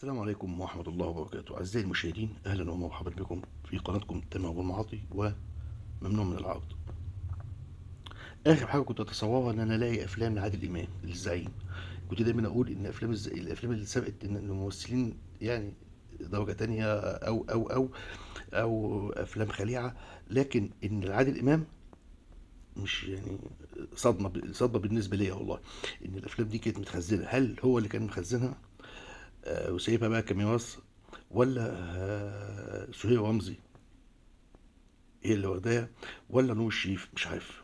السلام عليكم ورحمة الله وبركاته. أعزائي المشاهدين، أهلا ومرحبا بكم في قناتكم تامر أبو المعاطي وممنوع من العرض. آخر حاجة كنت أتصورها إن أنا ألاقي أفلام لعادل إمام للزعيم. كنت دايما أقول إن الأفلام اللي سبقت إن الممثلين يعني درجة تانية أو أو أو أو أفلام خليعة، لكن إن عادل إمام مش يعني صدمة بالنسبة ليا والله، إن الأفلام دي كانت متخزنة. هل هو اللي كان مخزنها وسايبها بقى كميراث، ولا سهير رمزي هي اللي واخداها، ولا نور الشريف؟ مش عارف.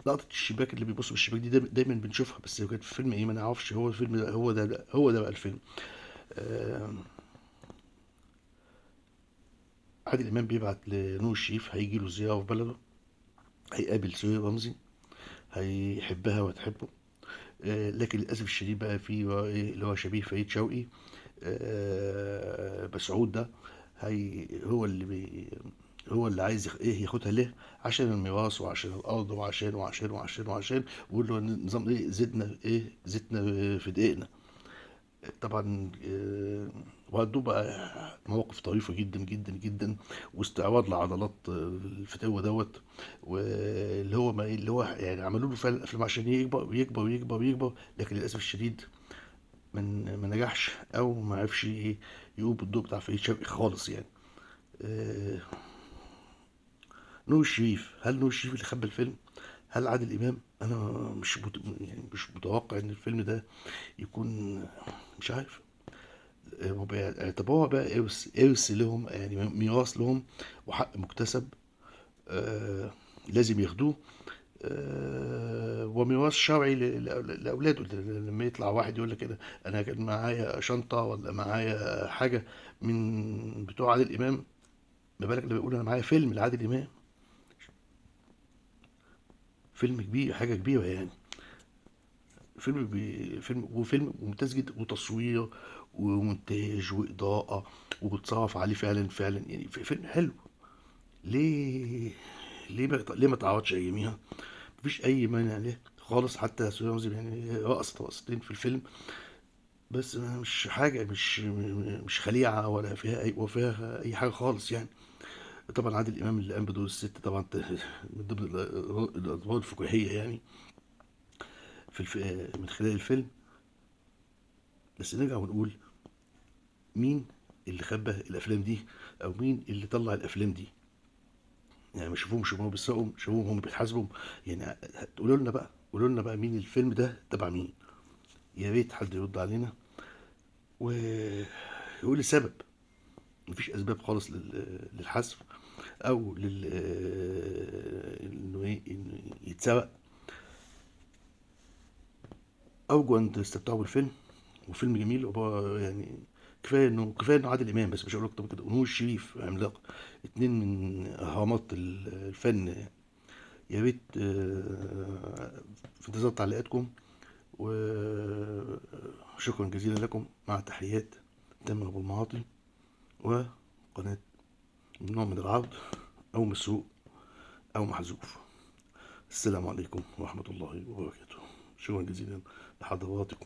لقطة الشباك اللي بيبص بالشباك دي دايما بنشوفها، بس كانت في فيلم ايه ما نعرفش. هو الفيلم ده هو ده هو ده بقى الفيلم. عادل امام بيبعت لنور الشريف، هيجي له زيارة في بلده، هيقابل سهير رمزي، هيحبها وتحبه. لكن للاسف الشديد بقى في اللي هو شبيه فريد شوقي، مسعود ده، هي هو اللي بي هو اللي عايز ايه ياخدها ليه؟ عشان الميراث وعشان الارض وعشان وعشان وعشان وعشان، ويقول له نظام ايه، زدنا ايه، زدنا في دقيقنا. طبعا وهتدوب بقى مواقف طريفة جدا جدا جدا، واستعراض لعضلات الفتاوى دوت، واللي هو ما اللي هو يعني عملوا له فعلا افلام عشان يكبر ويكبر ويكبر ويكبر، لكن للاسف الشديد ما نجحش او ما عرفش ايه يقوم بالدور بتاع فريد شوقي خالص يعني. نور الشريف، هل نور الشريف اللي خبى الفيلم؟ هل عادل امام؟ انا مش يعني مش متوقع ان الفيلم ده يكون، مش عارف. هو اعتبروها بقى ارث لهم، يعني ميراث لهم وحق مكتسب، لازم ياخدوه، وميراث شرعي لاولاده. لما يطلع واحد يقول لك كده انا كان معايا شنطه ولا معايا حاجه من بتوع عادل امام، ما بالك لما يقول انا معايا فيلم لعادل امام، فيلم كبير، حاجه كبيره يعني. فيلم وفيلم ممتاز جدا، وتصوير ومونتاج واضاءه، وبتصرف عليه فعلا فعلا يعني، فيلم حلو. ليه ما تعرضش اياميها؟ مفيش اي مانع ليه خالص. حتى سهير رمزي يعني رقصت رقصتين في الفيلم، بس مش حاجه، مش خليعه ولا فيها اي، وفيها اي حاجه خالص يعني. طبعا عادل امام اللي قام بدور الست طبعا من ضمن الادوار الفكاهيه يعني في من خلال الفيلم. بس نرجع ونقول مين اللي خبى الافلام دي، او مين اللي طلع الافلام دي؟ يعني ما شافوهمش وهم بيسرقوا، شافوهم هم بيتحاسبوا يعني. قولوا لنا بقى، قولوا لنا بقى مين الفيلم ده تبع مين؟ يا ريت حد يرد علينا ويقول السبب. مفيش اسباب خالص للحذف او انه انه يتسرق. ارجو ان تستمتعوا بالفيلم، وفيلم جميل وبقى يعني كفايه انه عادل امام، بس مش هقول اكتر من كده، ونور الشريف عملاق، اتنين من اهرامات الفن. يا ريت، في انتظار تعليقاتكم، وشكرا جزيلا لكم. مع تحيات تامر ابو المعاطي وقناه ممنوع من العرض، او مسروق او محذوف. السلام عليكم ورحمه الله وبركاته. شكرا جزيلا لحضراتكم.